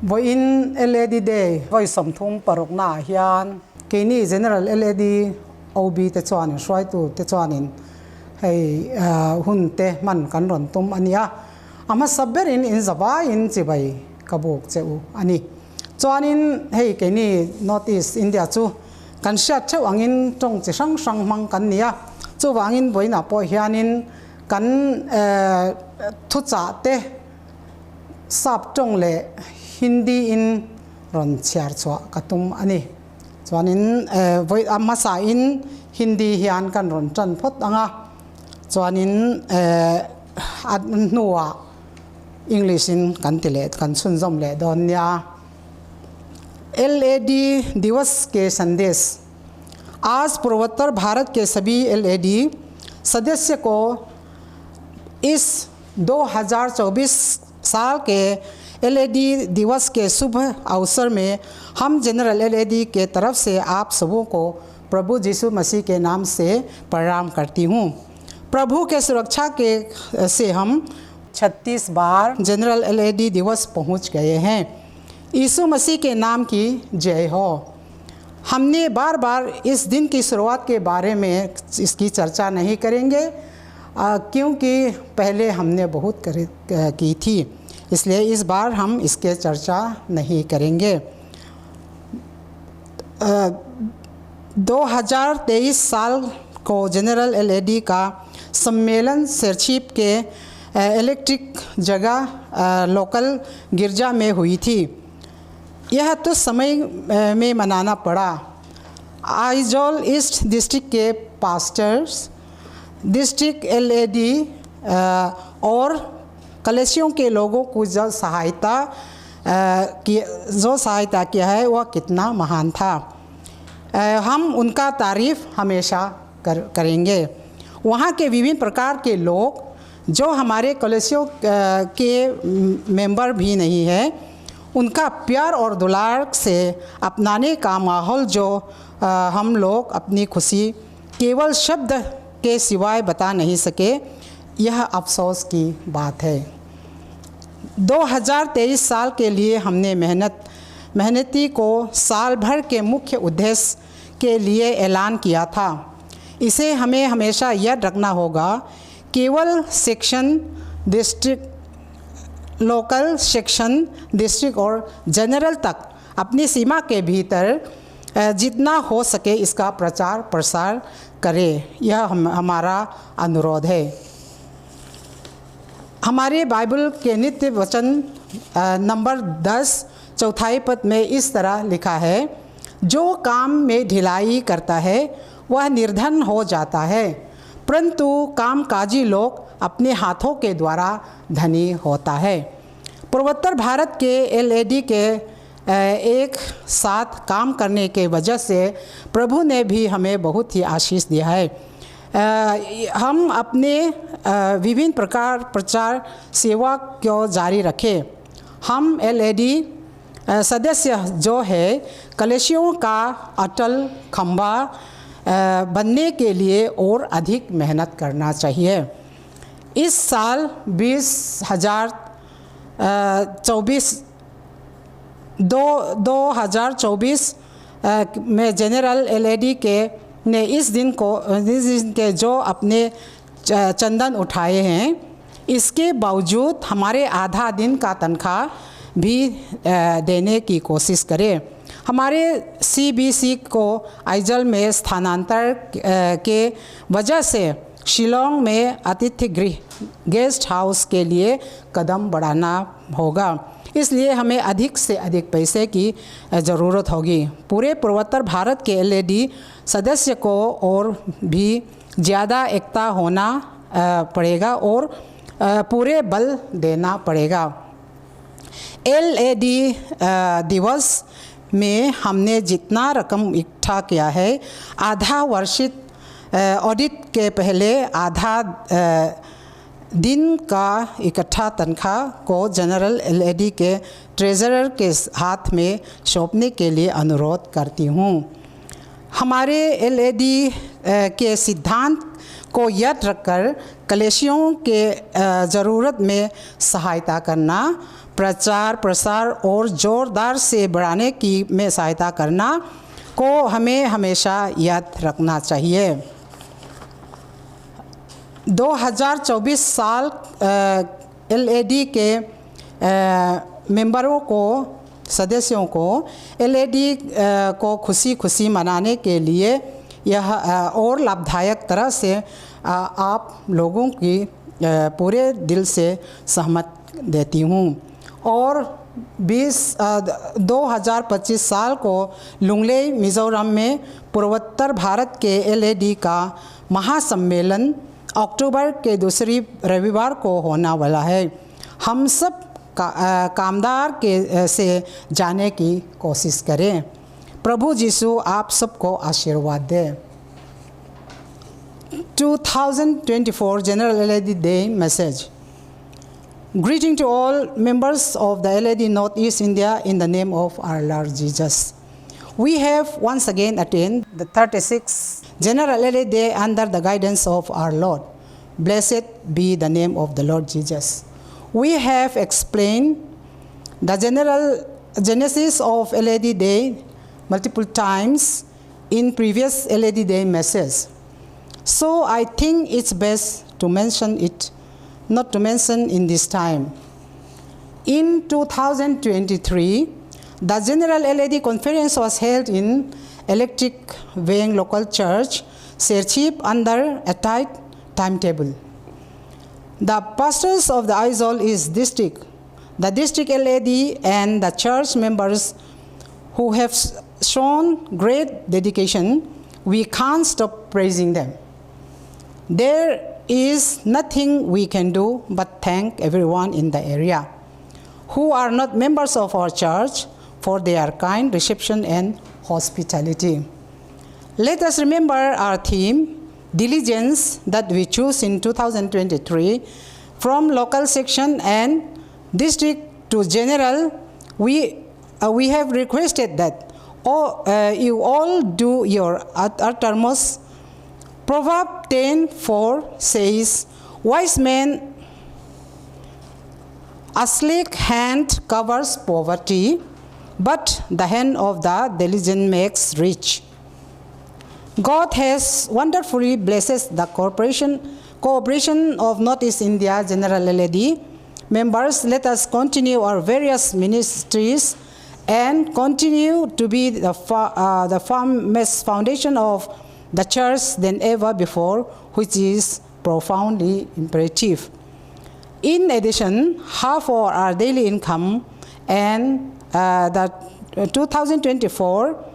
Vawiin LAD Day vawi 36 naah hian keini General LAD OB te chuanin hruaitu te chuanin hei hun te hman kan rawn tum a nia. A hmasa berin in zavaiin chibai ka buk che u a ni. Chuanin hei keini North East India chu kan hriat theuh angin tawng chi hrang hrang hmang kan ni a. Chuvangin vawiinah pawh hianin kan thuchah te Sap tawng leh Hindi in rawn chhiar chhuah ka tum a ni. Chuanin vawi a hmasa in Hindi hian kan rawn tan phawt ang a, chuanin a hnuah English in kan ti leh kan chhunzawm leh dawn nia. LAD Divas ke Sandesh Aaj Purvottar Bharat ke sabhi LAD सदस्य को इस 2024 साल के LAD दिवस के शुभ अवसर में हम जनरल एलएडी के तरफ से आप सबों को प्रभु यीशु मसीह के नाम से प्रणाम करती हूँ। प्रभु के सुरक्षा के से हम 36 बार जनरल एलएडी दिवस पहुँच गए हैं। यीशु मसीह के नाम की जय हो। हमने बार बार इस दिन की शुरुआत के बारे में इसकी चर्चा नहीं करेंगे क्योंकि पहले हमने बहुत की थी, इसलिए इस बार हम इसके चर्चा नहीं करेंगे। 2023 साल को जनरल एलएडी का सम्मेलन सरचिप के इलेक्ट्रिक जगह लोकल गिरजा में हुई थी। यह तो समय में मनाना पड़ा। आइजॉल ईस्ट डिस्ट्रिक्ट के pastors, district LAD और कलेसियों के लोगों को जो सहायता किया है वह कितना महान था। हम उनका तारीफ हमेशा करेंगे। वहाँ के विभिन्न प्रकार के लोग जो हमारे कलेसियों के मेंबर भी नहीं हैं, उनका प्यार और दुलार से अपनाने का माहौल जो हम लोग अपनी खुशी केवल शब्द के सिवाय बता नहीं सके, यह अफसोस की बात है। 2023 साल के लिए हमने मेहनती को साल भर के मुख्य उद्देश्य के लिए ऐलान किया था। इसे हमें हमेशा याद रखना होगा। केवल section, district, local section, district और जनरल तक अपनी सीमा के भीतर जितना हो सके इसका प्रचार प्रसार करें, यह हमारा अनुरोध है। हमारे बाइबल के नित्य वचन नंबर 10 चौथाई पद में इस तरह लिखा है, जो काम में ढिलाई करता है वह निर्धन हो जाता है, परंतु कामकाजी लोग अपने हाथों के द्वारा धनी होता है। पूर्वोत्तर भारत के एलएडी के एक साथ काम करने के वजह से प्रभु ने भी हमें बहुत ही आशीष दिया है। हम अपने विभिन्न प्रकार प्रचार सेवा को जारी रखें। हम एलएडी सदस्य जो है कलेसियों का अटल खंभा बनने के लिए और अधिक मेहनत करना चाहिए। इस साल बीस हज़ार चौबीस दो 2024 में जनरल एलएडी के ने इस दिन के जो अपने चंदन उठाए हैं, इसके बावजूद हमारे आधा दिन का तनख्वाह भी देने की कोशिश करें। हमारे सीबीसी को आइजल में स्थानांतर के वजह से शिलोंग में अतिथि गृह गेस्ट हाउस के लिए कदम बढ़ाना होगा, इसलिए हमें अधिक से अधिक पैसे की ज़रूरत होगी। पूरे पूर्वोत्तर भारत के एलएडी सदस्य को और भी ज़्यादा एकता होना पड़ेगा और पूरे बल देना पड़ेगा। एलएडी दिवस में हमने जितना रकम इकट्ठा किया है, आधा वार्षिक ऑडिट के पहले आधा दिन का इकट्ठा तनख्वाह को जनरल एलएडी के ट्रेजरर के हाथ में सौंपने के लिए अनुरोध करती हूँ। हमारे एलएडी के सिद्धांत को याद रखकर कलेशियों के ज़रूरत में सहायता करना प्रचार प्रसार और जोरदार से बढ़ाने की में सहायता करना को हमें हमेशा याद रखना चाहिए। 2024 साल एलएडी के मेंबरों को, सदस्यों को एलएडी को खुशी खुशी मनाने के लिए यह और लाभदायक तरह से आप लोगों की पूरे दिल से सहमत देती हूँ और 2025 साल को लुंगले मिजोरम में पूर्वोत्तर भारत के एलएडी का महासम्मेलन अक्टूबर के दूसरी रविवार को होने वाला है। हम सब कामदार के से जाने की कोशिश करें। प्रभु यीशु आप सबको आशीर्वाद दे। 2024 General LAD Day message. Greeting to all members of the LAD Northeast India in the name of our Lord Jesus. We have once again attained the 36th General LAD Day under the guidance of our Lord. Blessed be the name of the Lord Jesus. We have explained the general genesis of LAD Day multiple times in previous LAD Day messages. So I think it's best to mention it, not to mention in this time. In 2023, the General LAD Conference was held in Electric Veng Local Church, Serchhip, under a tight timetable. The pastors of the Aizawl East District, the district LAD, and the church members who have shown great dedication, we can't stop praising them. There is nothing we can do but thank everyone in the area who are not members of our church for their kind reception and hospitality. Let us remember our theme, diligence, that we choose in 2023 from local section and district to general. We have requested that you all do your uttermost. Proverb 10:4 says, Wise man, a slack hand covers poverty, but the hand of the diligent makes rich. God has wonderfully blessed the cooperation of Northeast India General LAD members. Let us continue our various ministries and continue to be the firmest foundation of the church than ever before, which is profoundly imperative. In addition, half of our daily income and the 2024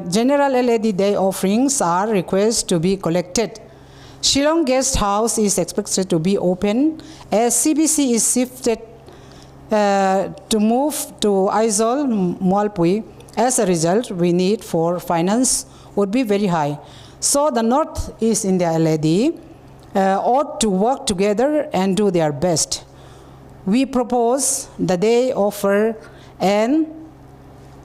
General LAD Day offerings are requested to be collected. Shillong Guest House is expected to be open as CBC is shifted to move to Aizawl, Mualpui. As a result, we need for finance would be very high. So the North East India LAD ought to work together and do their best. We propose the day offer and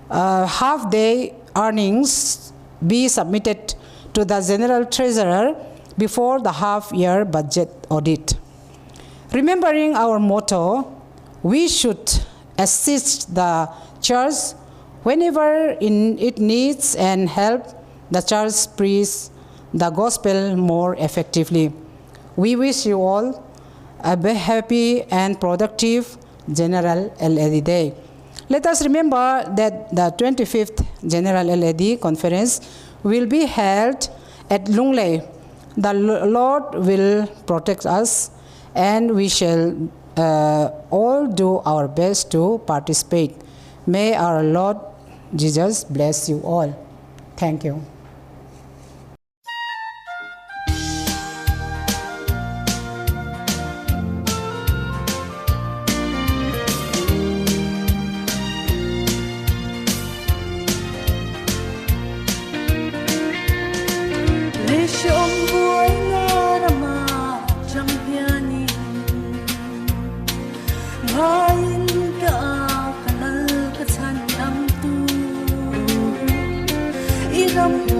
half day earnings be submitted to the General Treasurer before the half year budget audit. Remembering our motto, we should assist the church whenever it needs and help the church preach the gospel more effectively. We wish you all a very happy and productive General LAD Day. Let us remember that the 25th General LAD Conference will be held at Lunglei. The Lord will protect us, and we shall all do our best to participate. May our Lord Jesus bless you all. Thank you. Ram.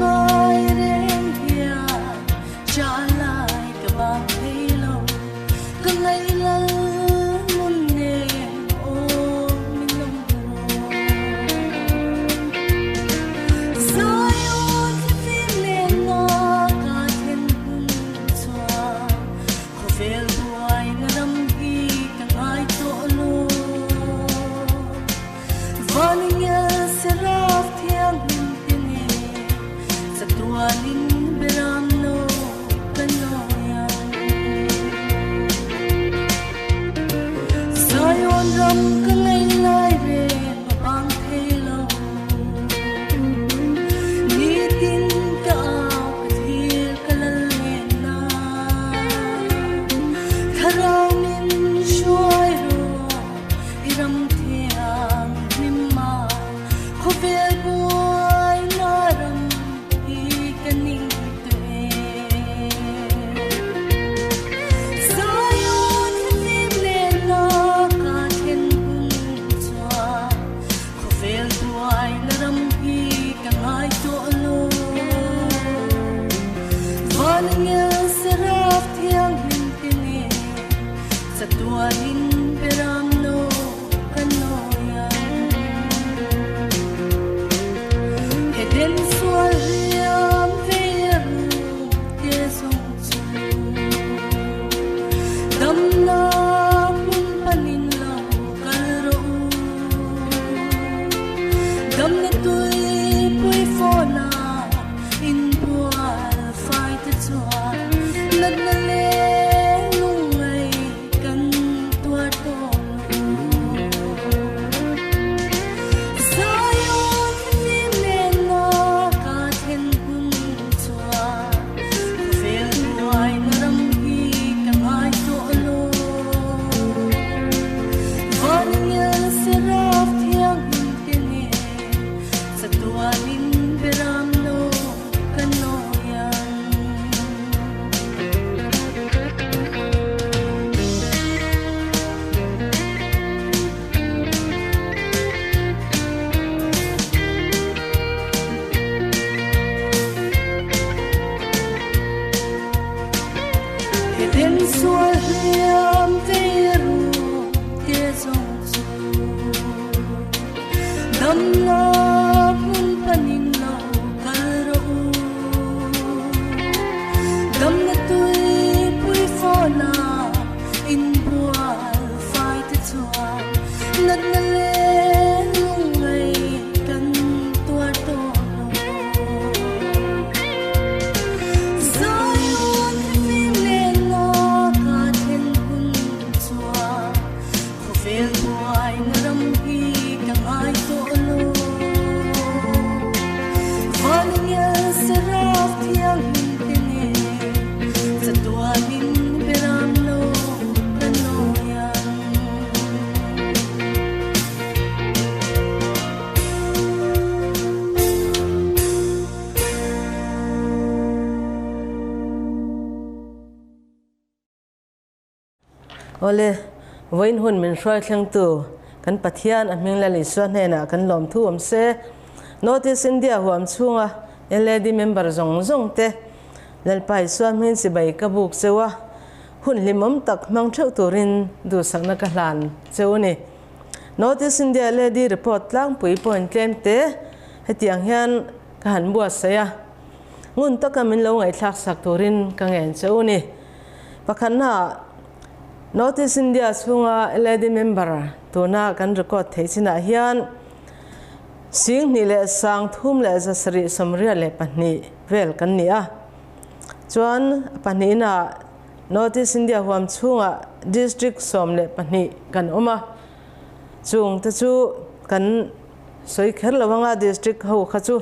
Damna tuipui fawna inbual fai te chuan natna leh lungngai kan tuar tawh lo. Zion thim lenna ka thlen hun chuan khawvel buaina ram hi ka ngai tawh lo. Vanngel seraf thianghlim te nen chatuanin beram lo ka nawi ang. Eden sual hliam vei ru te zawng chu damna hmun panin lo kal rawh u. Damna tuipui fawna inbual fai te chuan natna leh lungngai kan tuar tawh lo. Zion thim lenna ka thlen hun chuan khawvel buaina ram hi ka ngai tawh lo. Vanngel seraf thianghlim te nen chatuanin beram lo ka nawi ang. Awle, vawiin hun min hruai thlengtu kan Pathian a hming Lal Isua hnenah kan lawmthu awm se. North East India huam chhunga LAD member zawng zawng te Lalpa Isua hming chibai ka buk cheu a, hun hlimawm tak hmang theuh turin duhsakna ka hlan cheu a ni. North East India LAD report tlangpui point tlem te hetiang hian ka han buatsaih a, ngun taka min lo ngaihthlak sak turin ka ngen cheu a ni. Pakhatnaah North East India chhunga LAD member tuna kan record theih chinah hian 27,372 vel kan ni a. Chuan pahnihinah North East India huam chhungah District 12 kan awm a. Chung te chu kan sawi kher lo anga District ho kha chu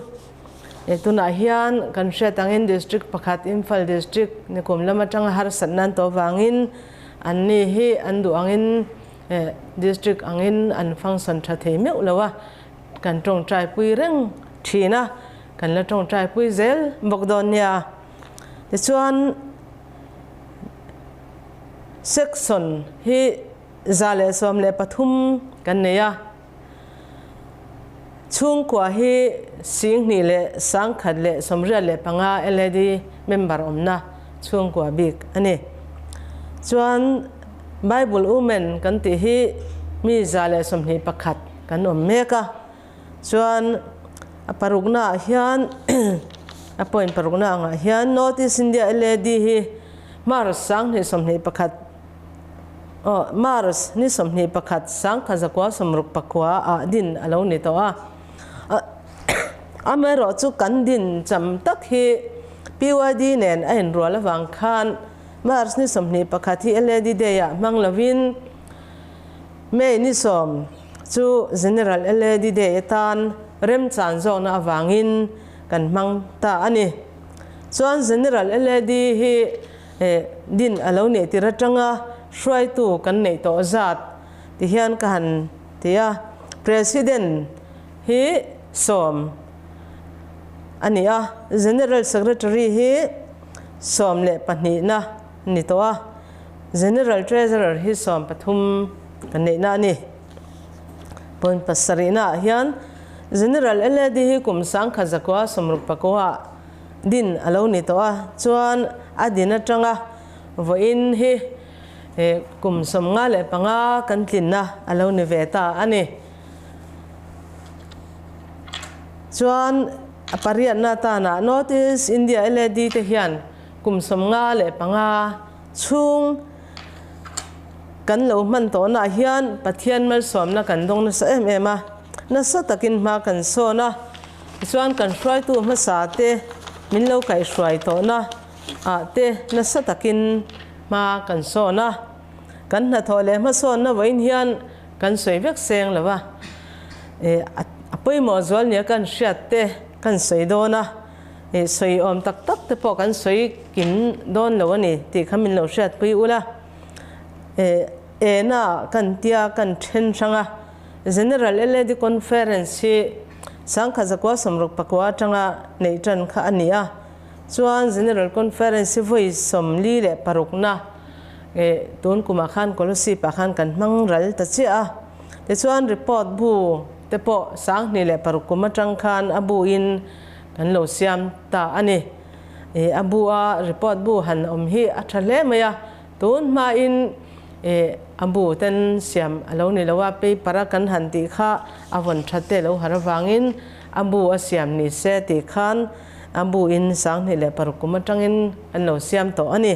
tunah hian kan hriat angin District pakhat Imphal District nikum lam atanga harsatna an tawh vangin anni hi an duh angin District angin an function tha thei meuh lo a, kan tawngtai pui reng thin a, kan la tawngtai pui zel bawk dawn nia. Tichuan Section hi 113 kan nei a, chhungkua hi 21,185 LAD member awmna chhungkua bik a ni. Chuan Bible Women kan tih hi mi 121 kan awm mek a. Chuan a paruknaah hian a point parukna angah hian North East India LAD hi March 2021 aw March ni 21 1969 ah din a lo ni tawh a. Amaherawh chu kan din cham tak hi PYD nen a inrual avang khan March ni 21 hi LAD Day ah hmang lovin May ni 10 chu General LAD Day atan remchan zawkna avangin kan hmang ta a ni. Chuan General LAD hi din a lo nih tir atanga hruaitu kan neih tawh zat ti hian ka han ti a. President hi 10 a ni a, General Secretary hi 12 na ni tawh a. General Treasurer hi 13 kan neihna a ni. Point pasarihnaah hian General LAD hi kum 1969 din a lo ni tawh a, chuan a din atanga vawiin hi kum 55 kan tlinna a lo ni ve ta a ni. Chuan a pariatna atana North East India LAD te hian kum 55 Chhung kan lo hman tawhnaah hian Pathian malsawmna kan dawng nasa em em a. Nasa takin hma kan sawn a, tichuan kan hruaitu hmasa te min lo kaihhruai tawhna ah te nasa takin hma kan sawn a. Kan hnathawh leh hmasawnna vawiin hian kan sawi vek seng lo a, a pawimawh zual nia kan hriat te kan sawi dawn a, sawi awm tak tak te pawh kan sawi kim dawn lo a ni tih kha min lo hriatpui ula. Ena kan tia kan then hrang a, General LAD Conference hi 1964 atanga neih tan kha a ni a, chuan General Conference hi vawi 46 na tun kumah khan Kolosip ah khan kan hmang ral ta chiah a, tichuan report bu te pawh 2006 kum atang khan a bu in kan lo siam ta a ni. A bu a report bu han awm hi a tha hle mai a. Tun hmain a bu ten siam a lo ni lo a, paper a kan han tih kha a vawn that te lo har avangin a bu a siam ni se tih khan a bu in 2006 kum atangin an lo siam tawh a ni.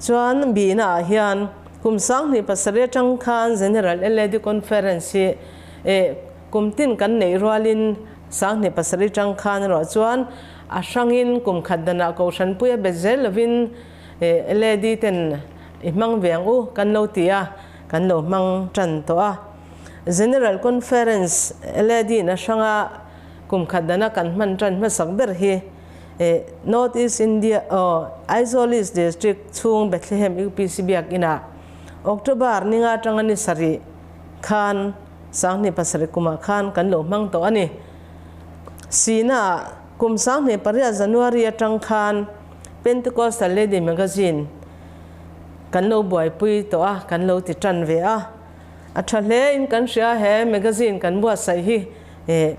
Chuan bihna ah hian kum 2007 atang khan General LAD Conference hi kum tin kan neih rualin 2007 atang khan erawh chuan A hrangin kum khat danah Kohhranpui a bet zel lovin LAD ten i hmang ve ang u kan lo ti a, kan lo hmang tan tawh a. General Conference LAD in a hranga kum khat dana kan hman tan hmasak ber hi North East India aw Aizawl East District chhung Bethlehem UPC Biakinah October ninga atanga ni sarih khan 2007 kumah khan kan lo hmang tawh a ni. Sina kum 2008 January atang khan Pentecostal Lady Magazine kan lo buaipui tawh a, kan lo ti tan ve a. A tha hle in kan hria he magazine kan buatsaih hi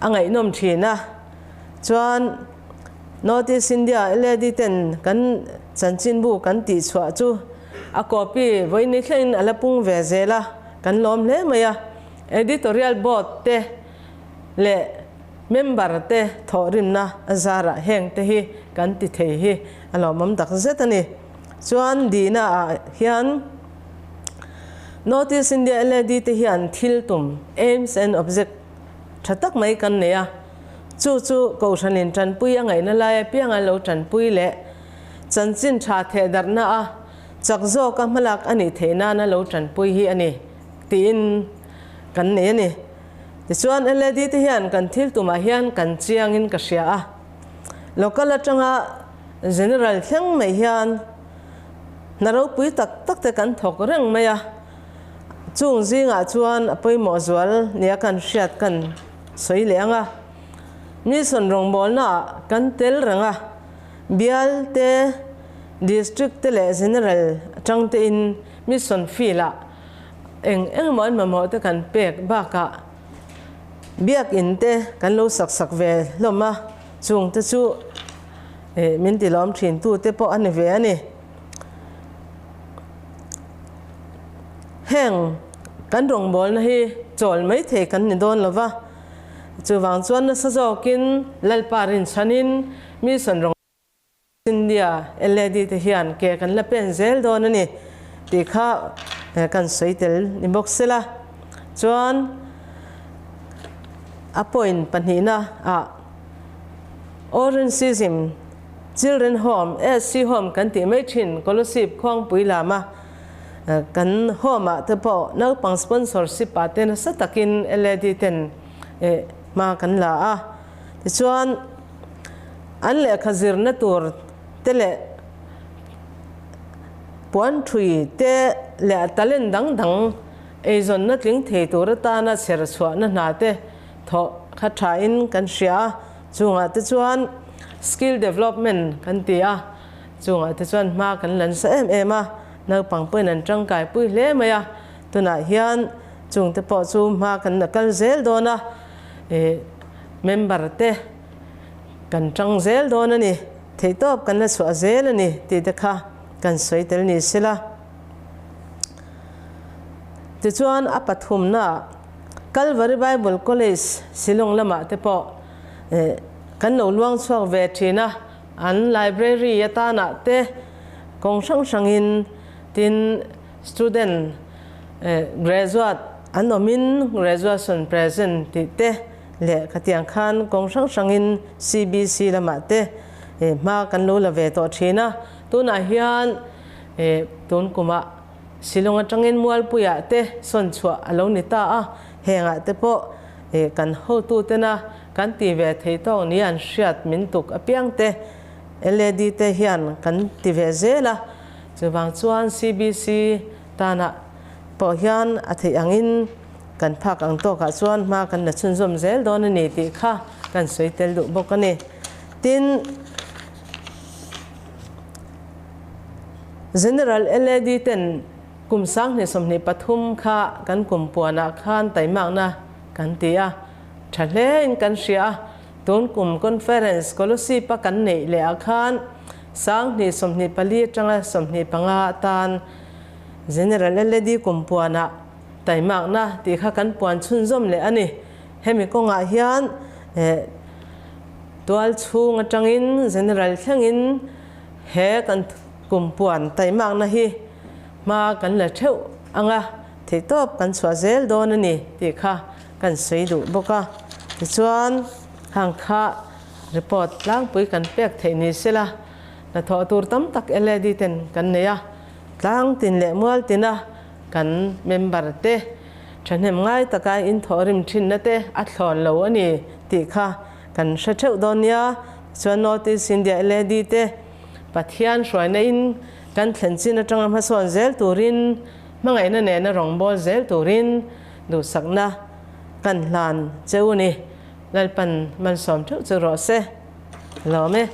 a ngaihnawm thin a. Chuan North East India LAD ten kan chanchinbu kan tih chhuah chu a copy vawiin ni thlengin a la pung ve zel a, kan lawm hle mai a. Editorial Board te leh member te thawhrimna a zarah heng te hi kan ti thei hi a lawmawm tak zet a ni. Chuan dihna ah hian North East India LAD te hian thil tum, aims and object, tha tak mai kan nei a, chu chu Kohhranin tanpui a ngaihna lai apianga lo tanpui leh chanchin tha thehdarhna a chak zawka hmalak a nih theih nana lo tanpui hi a ni. Tiin kan nei a ni. Tichuan LAD te hian kan thil tumah hian kan chiangin ka hria a. Local atanga General thleng mai hian hna ropui tak tak te kan thawk reng mai a. Chung zingah chuan a pawimawh zual nia kan hriat kan sawi leh ang a. Mission rawngbawlnaah kan tel reng a. Bial te, District te leh General atang tein Mission field ah eng eng emaw an mamawh te kan pek bakah biakin te kan lo sak sak ve hlawm a, chung te chu min ti lawm thin tu te pawh a ni ve a ni. Heng kan rawngbawlna hi chawl mai thei kan ni dawn lo va, chuvang chuan nasa zawkin Lalpa rinchhanin mission rawng India LAD te hian ke kan la pen zel dawn a ni tih kha kan sawi tel ni bawk sela. Chuan a point pahnihna ah Orangeism Children Home, SC Home kan tih mai thin Kolosip Khuangpui lama kan home ah te pawh naupang sponsorship ah te nasa takin LAD ten hma kan la a. Tichuan An lehkha zirna tur te leh puan thui te leh talent dang dang eizawnna tling thei tur atana chher chhuahna hna te thawh kha thain kan hria a, chungah te chuan skill development kan ti a, chungah te chuan hma kan la nasa em em a, naupang pawhin an tangkai pui hle mai a, tunah hian chung te pawh chu hma kan la kal zel dawn a, member te. Kan tang zel dawn a ni, theihtawp kan la chhuah zel a ni tih te kha kan sawi tel ni sela. Tichuan a pathumnaah Calvary Bible College Shillong lamah te pawh kan lo luang chhuak ve thin a, an library atanah te kawng hrang hrangin tin student graduate. an awmin graduation present tih te leh khatiang khan kawng hrang hrangin CBC lamah te hma kan lo la ve tawh thin a. Tunah hian tun kumah Shillong atangin Mualpuiah te sawn chhuah a lo ni ta a, hengah te pawh kan hotutena kan ti ve thei tawk ni an hriat min tuk apiang te LAD te hian kan ti ve zel a, chuvang chuan CBC tanah pawh hian a theih angin kan phak ang tawkah chuan hma kan la chhunzawm zel dawn a ni tih kha kan sawi tel duh bawk a ni. Tin, General LAD ten kum 2023 kha kan kum puanah khan taimakna kan ti a, tha hlein kan hria a. Tun kum conference Kolosip a kan neih leh ah khan 2024 atanga 25 atan General LAD kum puanah taimakna tih kha kan puan chhunzawm leh a ni. Hemi kawngah hian tual chhung atangin General thlengin he kan kum puan taimakna hi hma kan la theuh ang a, theihtawp kan chhuah zel dawn a ni tih kha kan sawi duh bawk a. Tichuan, hang kha report tlangpui kan pek theih ni sela, hnathawh tur tam tak LAD ten kan nei a, tlang tin leh mual tina kan member te thahnem ngai taka inthawhrim thinna te a thlawn lo a ni tih kha kan hre theuh dawn nia. Tichuan North East India LAD te Pathian hruaina in kan thlen chin atanga hmasawn zel turin hmangaihna nena rawngbâwl zel turin duhsakna kan hlan cheu a ni. Lalpan malsawm theuh chu rawh se. Lawm e.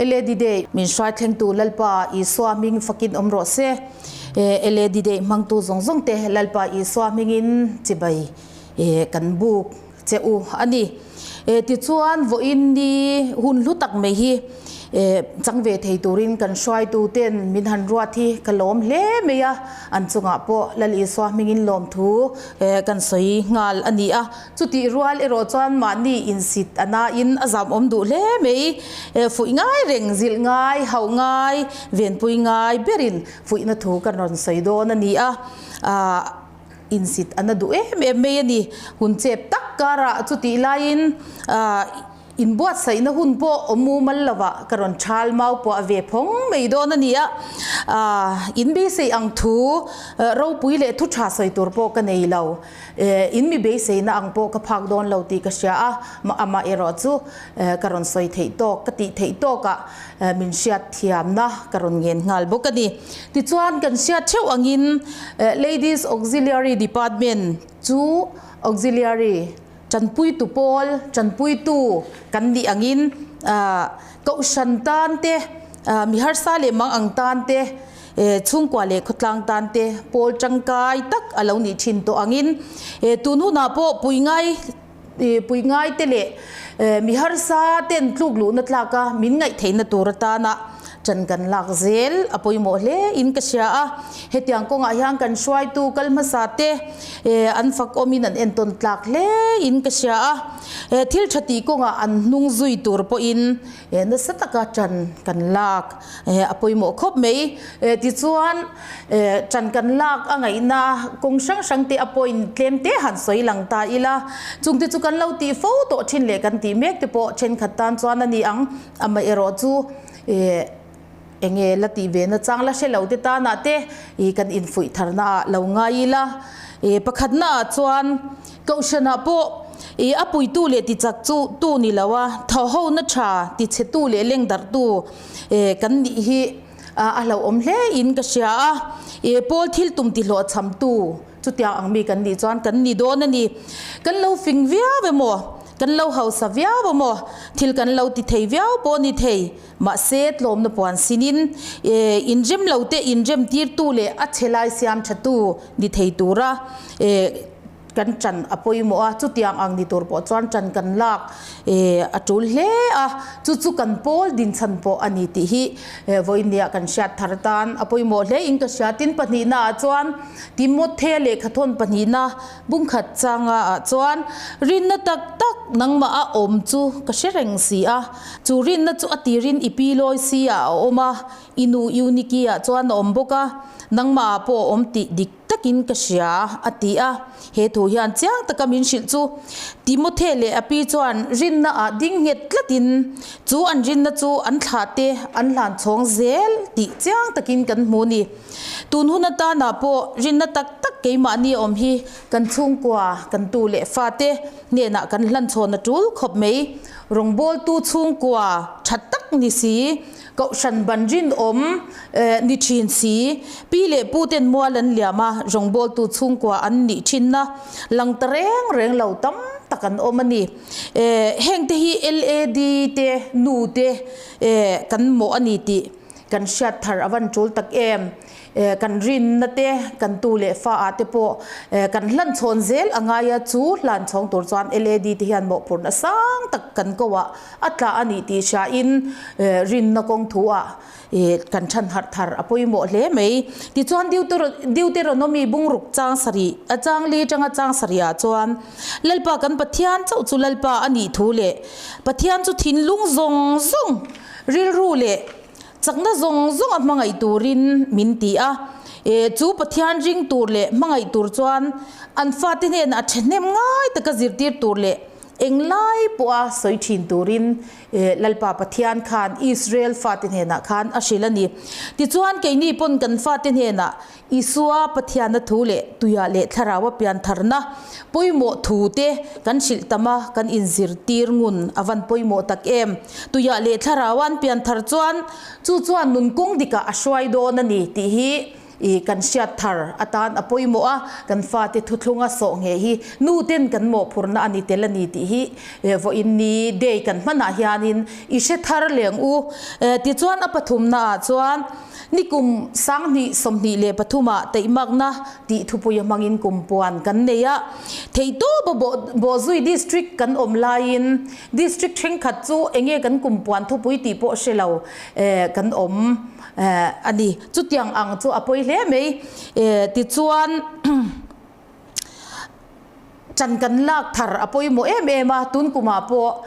LAD Day min hruai thlengtu Lalpa Isua hming fakin awm rawh se. LAD Day hmangtu zawng zawng te Lalpa Isua hmingin chibai kan buk che u a ni. Tichuan vawiin ni hun hlu tak mai hi chang ve thei turin kan hruaitu ten min han ruat hi ka lawm hle mai a, an chungah pawh Lal Isua hmingin lawmthu kan sawi nghal a ni a. Chutih rual erawh chuan mahni insit a nain a zamawm duh hle mai. Fuih ngai reng, zilh ngai, hauh ngai, venpui ngai berin fuihna thu kan rawn sawi dawn a ni a. Insit a na duh em em mai a ni. Hun chep tak karah chutih laiin inbuatsaihna hun pawh awm mumal lovah ka rawn thal mau puah ve phawng mai dawn a ni a. In beisei ang thu ropui leh thu tha sawi tur pawh ka nei lo. In mi beiseina ang pawh ka phak dawn lo tih ka hria a, amah erawh chu ka rawn sawi theih tawk, ka tih theih tawkah min hriat thiamna ka rawn ngen nghal bawk a ni. Tichuan kan hriat theuh angin Ladies Auxiliary Department chu Auxiliary tanpuitu pawl, tanpuitu kan nih angin Kohhran tan te, mi harsa leh mang ang tan te, chhungkua leh khawtlang tan te pawl tangkai tak a lo nih thin tawh angin tun hunah pawh pui ngai pui ngai te leh mi harsa ten tluk luhna tlaka min ngaih theihna tur atana chan kan lak zel a pawimawh hle in ka hria a. Hetiang kawngah hian kan hruaitu kal hmasa te an fakawmin an entawn tlak hle in ka hria a. Thil tha tih kawngah an hnung zui tur pawhin nasa taka chan kan lak a pawimawh khawp mai. Tichuan chan kan lak a ngaihna kawng hrang hrang te a point tlem te han sawi lang ta ila, chungte chu kan lo tih fo tawh thin leh kan tih mek te pawh thenkhat tan chuan a ni ang. Amaherawh chu enge la tih ve na chang la hre lo te tanah te kan infuih tharna ah lo ngai ila. Pakhatna ah chuan Kohhranah pawh a puitu leh tichak chu tu ni lo a, thawhhona tha tichhetu leh lengdarhtu kan nih hi a hlauhawm hle in ka hria a. Pawl thil tum tihlawhchhamtu chutiang ang mi kan nih chuan kan ni dawn a ni. Kan lo fing viau emaw, kan lo hausa viau emaw, thil kan lo ti thei viau pawh ni thei. Mahse, tlawmna puan sinin inrem lo te inrem tirtu leh a chhe lai siam thatu ni thei tura kan ṭan a pawimawh a, chutiang ang ni tur pawh chuan ṭan kan lak a ṭul hle a, chu chu kan pawl dinchhan pawh a ni tih hi vawinia kan hriat thar tan a pawimawh hle in ka hria. Tin, pahnihnaah chuan Timothe lehkhathawn pahnihna bungkhat changa ah chuan rinna tak tak nangmah a awm chu ka hre reng si a, chu rinna chu a tirin i pi lawi si ah a awm a, i nu Euniki ah chuan a awm bawk a, nangmah ah pawh a awm tih dik takin ka hria, a ti a. He thu hian chiang taka min hrilh chu Timothe leh a pi chuan rinna ah ding nghet tlatin chu an rinna chu an thlah te an hlan chhawng zel tih chiang takin kan hmu ni. Tun hun atana pawh rinna tak tak keimahni awm hi kan chhungkua, kan tu leh fate hnenah kan hlanchhawn a tul khawp mai. Rawngbawltu chhungkua tha tak ni si, kohhran ban rinawm ni thin si, pi leh pu ten mual an liam a, rawngbawltu chhungkua an nih thinna lang ta reng reng lo tam tak an awm a ni. Hengte hi LAD te, nu te kan mawh a ni tih. Kan hriat thar a van tul tak em? Kan rinna te, kan tu leh fa ah te pawh kan hlan chhawn zel a ngai a, chu hlan chhawng tur chuan LAD te hian mawhphurhna sang tak kan ko ah a tla a nih tih hria in rinna kawng thu ah kan than harh thar a pawimawh hle mai. Tichuan Deuteronomy bungruk chang sarih a chang li tanga chang sarih ah chuan Lalpa kan Pathian chauh chu Lalpa a nih thu leh Pathian chu thinlung zawng zawng Rilru leh chakna zawng zawng a hmangaih turin min ti a, e chu Pathian ring tur leh hmangaih tur chuan an fate hnenah a thahnem ngai taka zirtir tur leh englai pawha sawi thin turin e Lalpa Pathian khan Israel fate hnenah khan a hrilh a ni. Tichuan keini pawn kan fate hnenah Isua Pathianna thu leh tuiah leh thlaraua piantharna pawimawh thu te kan hrilh tam a, kan inzirtir ngun a van pawimawh tak em? Tuiah leh thlaraua an pianthar chuan chu chuan nun kawng dikah a hruai dawn a ni tih hi I kan hriat thar atan a pawimawh a, kan fate thuthlunga sawh ngheh hi nu ten kan mawhphurhna a ni tel a ni tih hi vawiin ni day kan hmanah hianin i hre thar leng u. Tichuan a pathumna ah chuan nikum 2024 ah teihmakna tih thupui a hmangin kum puan kan nei a, theihtawp a bawhzui district kan awm laiin district thenkhat chu enge kan kum puan thupui tih pawh hre lo kan awm. A ni. Chutiang ang chu a pawi hle mai. Tichuan chan kan lak thar a pawimawh em em a, tun kumah pawh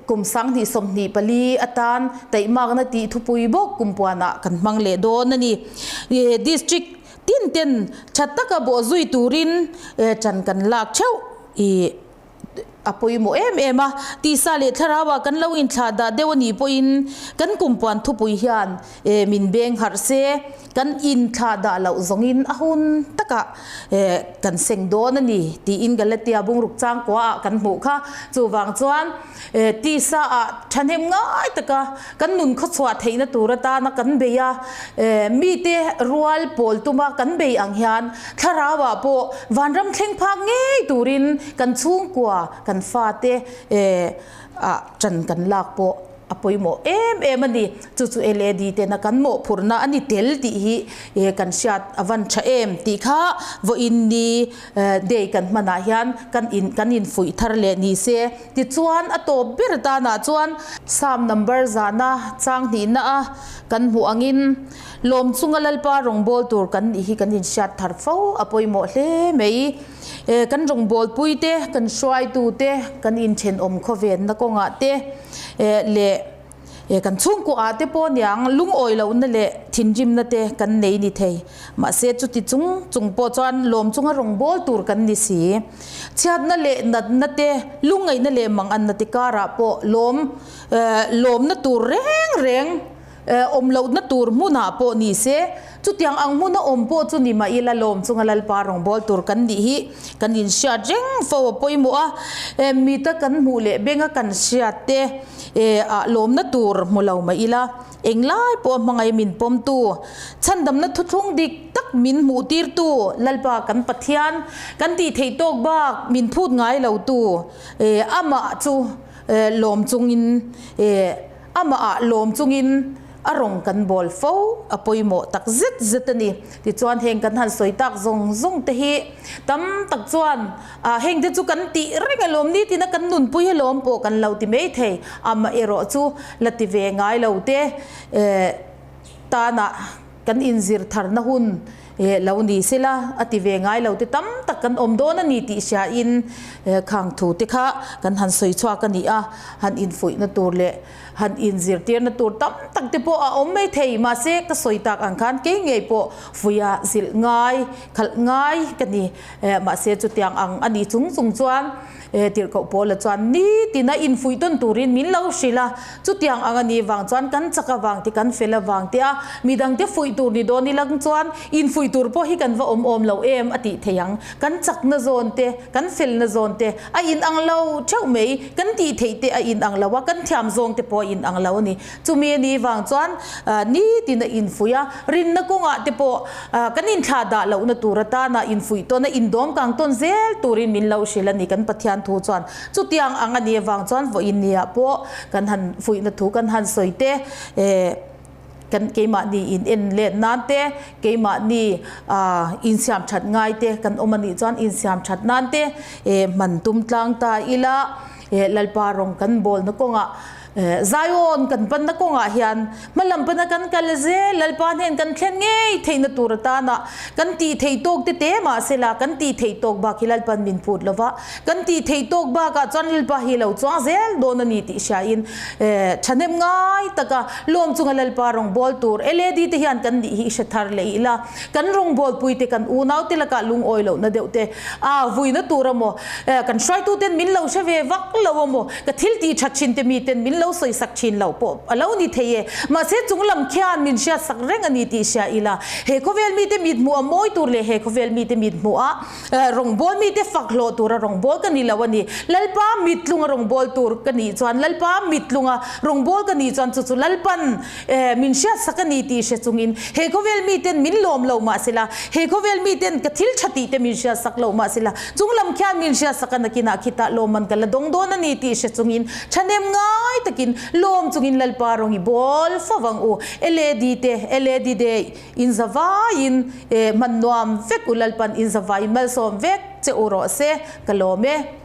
kum 2024 atan taihmakna tih thupui bawk kum puanah kan hmang leh dawn a ni. District tin ten tha taka bawhzui turin chan kan lak theuh i A pawimawh em em a, tisa leh thlarauah kan lo inthlah dah deuh a nih pawhin kan kumpuan thupui hian min beng harh se, kan inthlah dah loh zawngin a hun takah kan seng dawn a ni tiin Galatia bungruk changkuaah kan hmuh kha. Chuvang chuan tisa ah thahnem ngai taka kan nun khawchhuah theihna tur atana kan bei a, mite rual pawl tuma kan bei ang hian Thlarauah pawh vanram thleng phak ngei turin kan chhungkua, kan fate ah ṭan kan lak pawh a pawimawh em em a ni. Chu chu LAD tena kan mawhphurhna a ni tel tih hi kan hriat a van ṭha em tih kha vawiin ni day kan hmanah hian kan in kan infuih thar leh ni se. Tichuan a tawp ber tanah chuan Psalm number zana chang hnihna a kan hmuh angin, Lawm chunga Lalpa rawngbâwl tur kan nih hi kan inhriat thar fo a pawimawh hle mai. Kan rawngbâwlpui te, kan hruaitu te, kan inthenawm khawvenna kawngah te leh kan chhungkuah te pawh niang lungawi lohna leh thinrimna te kan nei ni thei. Mahse chuti chung chung pawh chuan lawm chunga rawngbâwl tur kan ni si. Chhiatna leh natna te, lungngaihna leh manganna te karah pawh lawm lawmna tur reng reng Awm lohna tur hmunah pawh ni se, chutiang ang hmuna awm pawh chu ni mah ila lawm chunga Lalpa rawngbâwl tur kan nih hi kan inhriat reng fo a pawimawh a. Mita kan hmuh leh benga kan hriat te ah lawmna tur hmu lo mah ila, englai pawh a hmangaih min pawmtu, chhandamna thuthlung dik tak min hmuhtirtu Lalpa kan Pathian kan tih theih tawk bak min phut ngai lotu amah chu lawm chungin Amah ah lawm chungin a rawng kan bawl fo a pawimawh tak zet zet a ni. Tichuan heng kan han sawi tak zawng zawng te hi tam tak chuan ah heng te chu kan tih reng alawm ni tina kan nunpui alawm pawh kan lo ti mai thei. Amah erawh chu la ti ve ngai lo te tanah kan inzir tharna hun lo ni sela a ti ve ngai lo te tam tak kan awm dawn a ni tih hriain khang thu te kha kan han sawi chhuak a ni a, han infuihna tur leh han inzirtirna tur tam tak te pawh a awm mai thei mahse ka sawi tak ang khan kei ngei pawh fuia zilh ngai khalh ngai ka ni mahse chutiang ang a nih chung chung chuan Tirhkoh Paula chuan nitin a infuih tawn turin min lo hrilh a, chutiang ang a nih vang chuan kan chak avang te, kan fel avang te a, midangte fuih tur ni dawn ilang chuan infuih tur pawh hi kan va awm awm lo em a tih theih ang. Kan chakna zawn te, kan felna zawn te a inang lo theuh mai, kan tih theih te a inang lo a, kan thiam zawng te pawh a inang lo a ni. Chumi a nih vang chuan nitin a infuih a, rinna kawngah te pawh kan inthlah dah lohna tur atana infuih tawn a, indawm kang tawn zel turin min lo hrilh a ni kan Pathian thu chuan. Chutiang ang a nih avang chuan vawiin niah pawh kan han fuihna thu kan han sawi te, kan keimahni in en let nan te, keimahni insiam that ngai te kan awm a nih chuan insiam that nan te hman tum tlang ta ila Lalpa rawng kan bawlna kawngah Zion kan panna kawngah hian hmalam pana kan kal zel, Lalpa hnen kan thlen ngei theihna tur atana kan tih theih tawk te te mahsela kan tih theih tawk bak hi Lalpan min phut lova, kan tih theih tawk bakah chuan Lalpa hi lo chuang zel dawn a ni tih hriain thahnem ngai taka lawm chunga Lalpa rawngbâwl tur LAD te hian kan nih hi i hre thar leh ila, kan rawngbâwlpui te kan unau te lakah lungawi lohna deuh te a vuina tur amaw kan hruaituten min lo hre ve vak lo amaw ka thil tih that thin te miten min lo. lo sawi sak thin loh pawh a lo ni thei e. Mahse chung lam khian min hriat sak reng a ni tih hria ila, he khawvel mite mit hmuh a mawi tur leh he khawvel mite mit hmuh a Rawngbawl mite fak hlawh tura rawngbawl ka ni lo a ni. Lalpa mittlunga rawngbawl tur ka nih chuan Lalpa mittlunga rawngbawl ka nih chuan chu chu Lalpan min hriatsak a ni tih hre chungin he khawvel miten min lawm lo mah sela, he khawvel miten ka thil tha tih te min hriatsak lo mah sela, chung lam khian min hriatsak a nakinah khitah lawmman ka la dawng dawn a ni tih hre chungin thahnem ngai takin lawm chungin Lalpa rawng i bawl fo vang u. LAD te, LAD Day. In zavaiin e hman nuam vek u Lalpan in zavaiin malsawm vek che u rawh se ka lawm e.